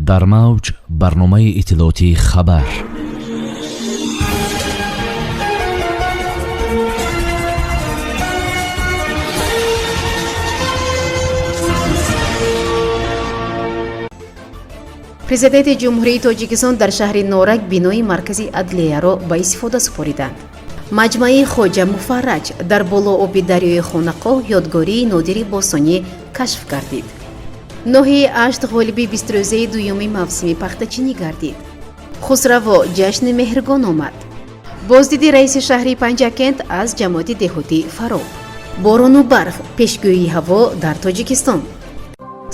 Дар мавҷ барномаи иттилоотии «Хабар». Президенти Ҷумҳурии Тоҷикистон дар шаҳри Норак бинои маркази адлияро ба истифода супориданд. Маҷмаи Хоҷа Муфарраҷ дар болооби дарёи Хонақоҳ ёдгории нодири бостонӣ кашф гардид. Ноҳияи Ашт ғолиби 20-рӯзаи дуюми мавсими пахтачинӣ гардид. Хусраво ҷашни Меҳргон омад. Боздиди раиси шаҳри Панҷакент аз ҷамоати деҳотӣ Фароб. Борону барф, пешгӯии ҳаво дар Тоҷикистон.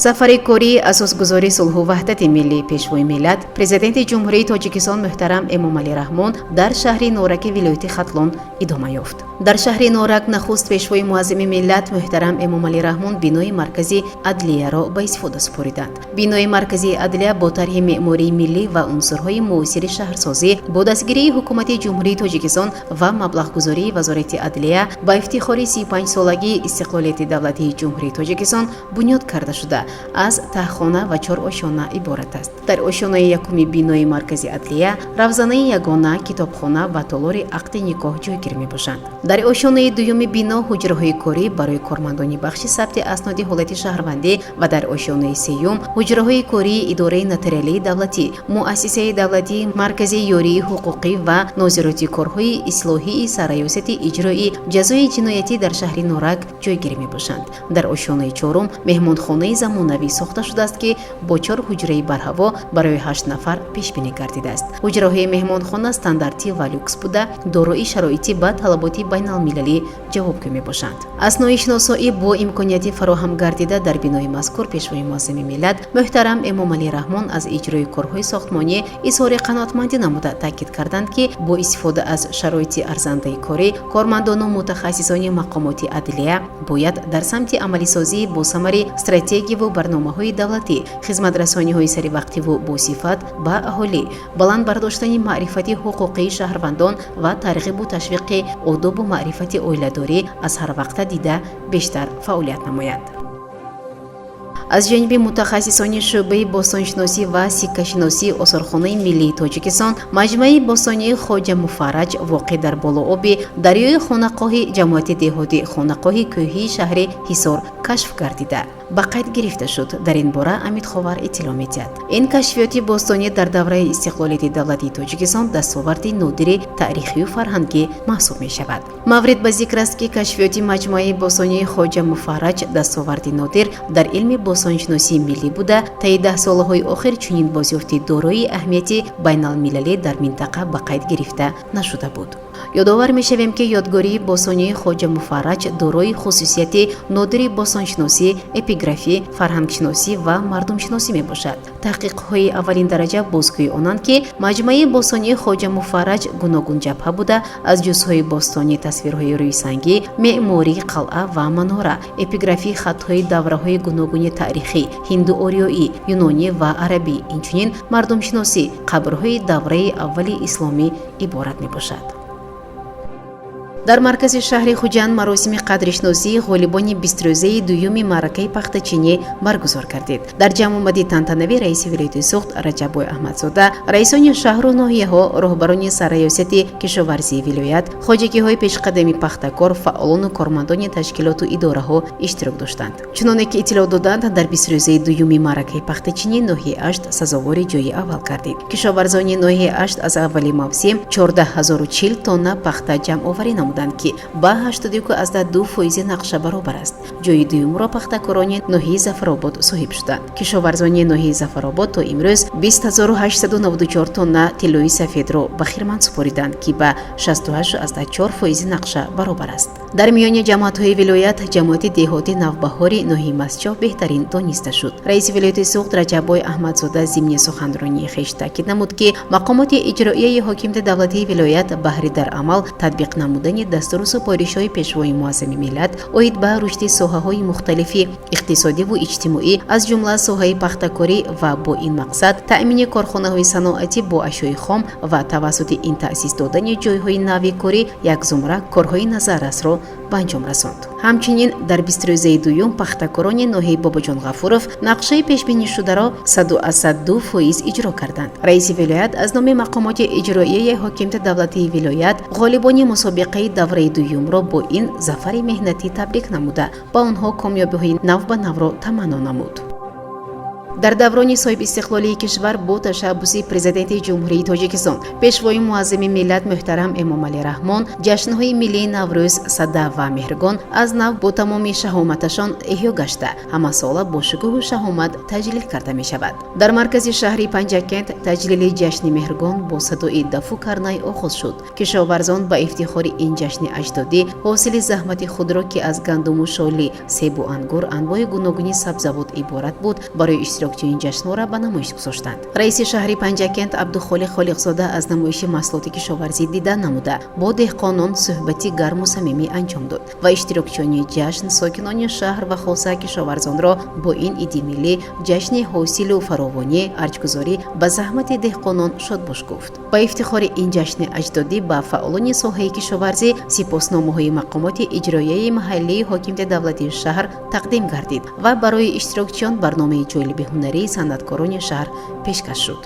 Сафари кории асосгузори сулҳу ваҳдати миллӣ, Пешвои миллат, Президенти Ҷумҳурии Тоҷикистон муҳтарам Эмомалӣ Раҳмон дар шаҳри Нораки вилояти Хатлон идома ёфт. Дар шаҳри Норак нахуст Пешвои муаззами миллат муҳтарам Эмомалӣ Раҳмон бинои маркази адлияро ба истифода супориданд. Бинои марказии адлия бо тарҳи меъмории миллӣ ва унсурҳои муосири шаҳрсозӣ бо дастгирии Ҳукумати Ҷумҳурии Тоҷикистон ва маблағгузории Вазорати адлия ба ифтихори 35-солагии истиқлолияти давлатии Ҷумҳурии Тоҷикистон бунёд карда шуда, аз таҳхона ва чор ошёна иборат аст. Дар ошёнаи якуми бинои маркази адлия равзанаи ягона, китобхона ва толори ақди никоҳ ҷойгир мебошанд. Дар ошёнаи дуюми бино ҳуҷраҳои корӣ барои кормандони бахши сабти асноди ҳолати шаҳрвандӣ ва дар ошёнаи сеюм ҳуҷраҳои кории идораи нотариалии давлатӣ, муассисаи давлатии марказии ёрии ҳуқуқӣ ва нозироти корҳои ислоҳии сарраёсати иҷрои ҷазои ҷиноятӣ дар шаҳри Норак ҷойгир мебошанд. Дар ошёнаи чорум меҳмонхонаи замонавӣ сохта шудааст, ки бо чор ҳуҷраи барҳаво барои ҳашт нафар пешбинӣ гардидааст. Ҳуҷраҳои меҳмонхона стандартӣ ва люкс буда, дорои шароити ба талаботи байналмилалӣ ҷавобгӯ мебошанд. Аснои шиносоӣ бо имконияти фароҳам гардида дар бинои мазкур, Пешвои муаззами миллат муҳтарам Эмомалӣ Раҳмон аз иҷрои корҳои сохтмонӣ изҳори қаноатмандӣ намуда, таъкид карданд, ки бо истифода аз шароити арзандаи корӣ кормандону мутахассисони мақомоти адлия бояд дар самти амалисозии босамари стратегияву барномаҳои давлатӣ, хизматрасониҳои саривақтиву босифат ба аҳолӣ, баланд бардоштани маърифати ҳуқуқии шаҳрвандон ва тарғибу ташвиқи одобу маърифати оиладорӣ аз ҳар вақта дида бештар фаъолият намоянд. Аз ҷониби мутахассисони шӯъбаи бостоншиносӣ ва сиккашиносии Осорхонаи миллии Тоҷикистон маҷмӯаи бостонии Хоҷа Муфарраҷ, воқеъ дар болооби дарёи Хонақоҳи ҷамоати деҳоти Хонақоҳи кӯҳии шаҳри Ҳисор кашф гардида, ба қайд гирифта шуд. Дар ин бора Амидховар иттилоъ медиҳад. Ин кашфиёти бостонӣ дар давраи истиқлолияти давлатии Тоҷикистон дастоварди нодири таърихию фарҳангӣ маҳсуб мешавад. Маврид ба зикр аст, ки кашфиёти маҷмӯаи бостонии Хоҷа Муфарраҷ дастоварди нодир дар илми бостоншиносии миллӣ буда, таи даҳсолаҳои охир чунин бозёфти дорои аҳамияти байналмилалӣ дар минтақа ба қайд гирифта нашуда буд. Ёдовар мешавем, ки ёдгории бостонии Хоҷа Муфарраҷ дорои хусусияти нодири бостоншиносӣ, эпиграфӣ, фарҳангшиносӣ ва мардумшиносӣ мебошад. Таҳқиқҳои аввалин дараҷа бозгӯи онанд, ки маҷмӯаи бостонии Хоҷа Муфарраҷ гуногунҷабҳа буда, аз ҷузъҳои бостонӣ, тасвирҳои рӯйсангӣ, меъморӣ, қалъа ва манора, эпиграфии хаттҳои давраҳои гуногуни таърихӣ, ҳиндуориёӣ, юнонӣ ва арабӣ, инчунин мардумшиносӣ, қабрҳои давраи аввали исломӣ иборат мебошад. Дар маркази шаҳри Хуҷанд маросими қадршиносии ғолибони 20-рӯзаи дуюми маъракаи пахтачинӣ баргузор гардид. Дар ҷамъомади тантанавӣ раиси вилояти Суғд Раҷаббой Аҳмадзода, раисони шаҳру ноҳияҳо, роҳбарони сарраёсати кишоварзии вилоят, хоҷагиҳои пешқадами пахтакор, фаъолону кормандони ташкилоту идораҳо иштирок доштанд. Чуноне ки иттилоъ доданд, дар 20-рӯзаи дуюми маъракаи пахтачинӣ ноҳияи Ашт сазовори ҷои аввал гардид. Кишоварзони ноҳияи Ашт аз аввали мавсим 14 040 тонна пахта ҷамъоварӣ намуданд, ки ба 81,2 фоизи нақша баробар аст. Ҷои дуюмро пахтакорони ноҳияи Зафаробод соҳиб шуданд. Кишоварзони ноҳияи Зафаробод то имрӯз 20 894 тонна тиллои сафедро ба хирман супориданд, ки ба 68,4 фоизи нақша баробар аст. Дар миёни ҷамоатҳои вилоят ҷамоати деҳоти Навбаҳори ноҳияи Мастчоҳ беҳтарин дониста шуд. Раиси вилояти Суғд Раҷаббой Аҳмадзода зимни суханронии хеш таъкид намуд, ки мақомоти иҷроияи ҳокимияти давлатии вилоят баҳри дар амал татбиқ намудани дастуру супоришҳои Пешвои муаззами миллат оид ба рушди соҳаҳои мухталифи иқтисодиву иҷтимоӣ, аз ҷумла соҳаи пахтакорӣ, ва бо ин мақсад таъмини корхонаҳои саноатӣ бо ашёи хом ва тавассути ин таъсис додани ҷойҳои нави корӣ як зумра корҳои назаррасро ба анҷом расонд. Ҳамчунин дар 20 рӯзаи дуюм пахтакорони ноҳияи Бобоҷон Ғафуров нақшаи пешбинишударо 100,2% иҷро карданд. Раиси вилоят аз номи мақомоти иҷроияи ҳокимияти давлатии вилоят ғолибони мусобиқаи давраи дуюмро бо ин зафари меҳнатӣ табрик намуда, ба онҳо комёбиҳои навбанавро таманно намуд. Дар даврони соҳибистиқлолии кишвар бо ташаббуси Президенти Ҷумҳурии Тоҷикистон, Пешвои муаззами миллат муҳтарам Эмомалӣ Раҳмон ҷашнҳои миллии Наврӯз, Сада ва Меҳргон аз нав бо тамоми шаҳоматашон эҳё гашта, ҳамасола бо шукӯҳу шаҳомат таҷлил карда мешавад. Дар маркази шаҳри Панҷакент таҷлили ҷашни Меҳргон бо садои дафу карнай оғоз шуд. Кишоварзон ба ифтихори ин ҷашни аҷдодӣ ҳосили заҳмати худро, ки аз гандуму шолӣ, себу ангур, анвои гуногуни сабзавот иборат буд, барои иштирокчиёни ҷашнвора ба намоиш гузоштанд. Раиси шаҳри Панҷакент Абдухолиқ Холиқзода аз намоиши маҳсулоти кишоварзӣ дида намуда, бо деҳқонон суҳбати гарму самимӣ анҷом дод ва иштирокчиёни ҷашн, сокинони шаҳр ва хоса кишоварзонро бо ин иди миллӣ, ҷашни ҳосилу фаровонӣ, арҷгузорӣ ба заҳмати деҳқонон шодбош гуфт. Ба ифтихори ин ҷашни аҷдодӣ ба фаъолони соҳаи кишоварзӣ сипосномаҳои мақомоти иҷроияи маҳаллии ҳокимияти давлатии шаҳр тақдим гардид ва барои иштирокчиён барномаи ҷолиби ҳунарии санъаткорони шаҳр пешкаш шуд.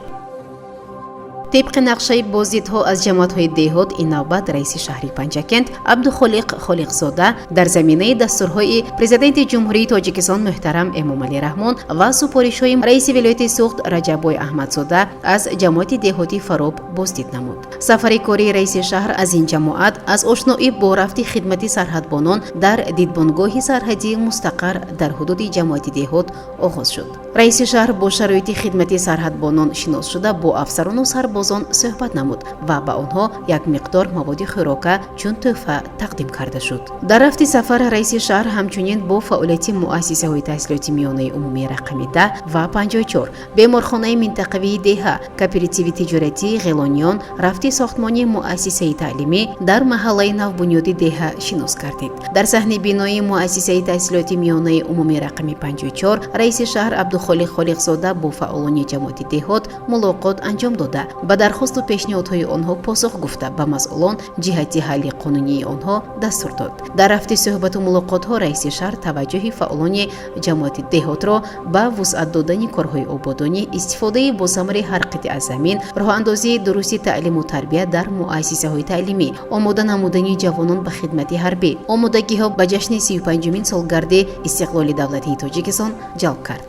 Тибқи нақшаи боздидҳо аз ҷамоатҳои деҳот, ин навбат раиси шаҳри Панҷакент Абдухолиқ Холиқзода дар заминаи дастурҳои Президенти Ҷумҳурии Тоҷикистон муҳтарам Эмомалӣ Раҳмон ва супоришҳои раиси вилояти Суғд Раҷаббой Аҳмадзода аз ҷамоати деҳоти Фароб боздид намуд. Сафари кории раиси шаҳр аз ин ҷамоат аз ошноӣ бо рафти хидмати сарҳадбонон дар дидбонгоҳи сарҳадии мустақар дар ҳудуди ҷамоати деҳот оғоз шуд. Раиси шаҳр бо шароити хидмати сарҳадбонон шинос шуда, бо афсарону сарбозон суҳбат намуд ва ба онҳо як миқдор маводи хӯрока чун тӯҳфа тақдим карда шуд. Дар рафти сафар раиси шаҳр ҳамчунин бо фаъолияти муассисаҳои таҳсилоти миёнаи умумии рақами 10 ва 54, беморхонаи минтақавии деҳа, кооперативи тиҷоратии Ғелониён, рафти сохтмони муассисаи таълимӣ дар маҳаллаи навбунёди деҳа шинос гардид. Дар саҳни бинои муассисаи таҳсилоти миёнаи умумии рақами 54 раиси шаҳр Абдухолиқ Холиқзода бо фаъолони ҷамоати деҳот мулоқот анҷом дода, ба дархосту пешниҳодҳои онҳо посух гуфта, ба масъулон ҷиҳати ҳалли қонунии онҳо дастур дод. Дар рафти суҳбату мулоқотҳо раиси шаҳр таваҷҷӯҳи фаъолони ҷамоати деҳотро ба вусъат додани корҳои ободонӣ, истифодаи босамари ҳар қитъа замин, роҳандозии дурусти таълиму тарбия дар муассисаҳои таълимӣ, омода намудани ҷавонон ба хидмати ҳарбӣ, омодагиҳо ба ҷашни 35-умин солгарди истиқлоли давлатии Тоҷикистон ҷалб кард.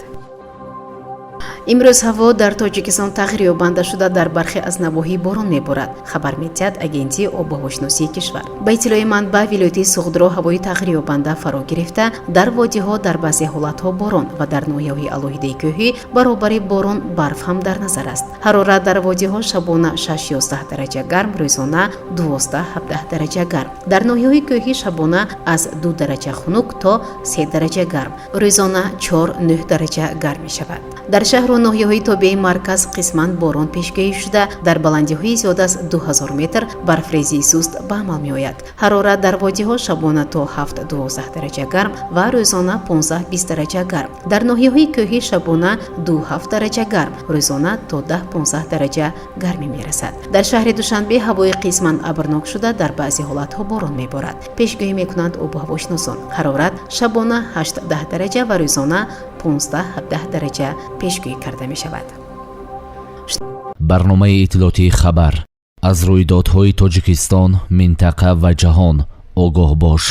Имрӯз ҳаво дар Тоҷикистон тағйирёбанда шуда, дар бархе аз навоҳӣ борон меборад, хабар медиҳад Агентии обуҳавошиносии кишвар. Ба иттилои манбаъ, вилояти Суғдро ҳавои тағйирёбанда фаро гирифта, дар водиҳо дар баъзе ҳолатҳо борон ва дар ноҳияҳои алоҳидаи кӯҳӣ баробари борон барф ҳам дар назар аст. Ҳарорат дар водиҳо шабона 6-11 дараҷа гарм, рӯзона 12-17 дараҷа гарм. Дар ноҳияҳои кӯҳӣ шабона аз 2 дараҷа хунук то 3 дараҷа гарм, рӯзона 4-9 дараҷа гарм мешавад. Дар шаҳру ноҳияҳои тобеи марказ қисман борон пешгӯӣ шуда, дар баландиҳои зиёд аз 2000 метр барфрезии суст ба амал меояд. Ҳарорат дар водиҳо шабона то 7-12 дараҷа гарм ва рӯзона 15-20 дараҷа гарм. Дар ноҳияҳои кӯҳӣ шабона 2-7 дараҷа гарм, рӯзона то 10-15 дараҷа гармӣ мерасад. Дар шаҳри Душанбе ҳавои қисман абрнок шуда, дар баъзе ҳолатҳо борон меборад, пешгӯӣ мекунанд обуҳавошиносон. Ҳарорат шабона 8-10 дараҷа ва рӯзона 15-17 дараҷа пешгӯӣ карда мешавад. Барномаи иттилоотии «Хабар». Аз рӯйдодҳои Тоҷикистон, минтақа ва ҷаҳон огоҳ бош.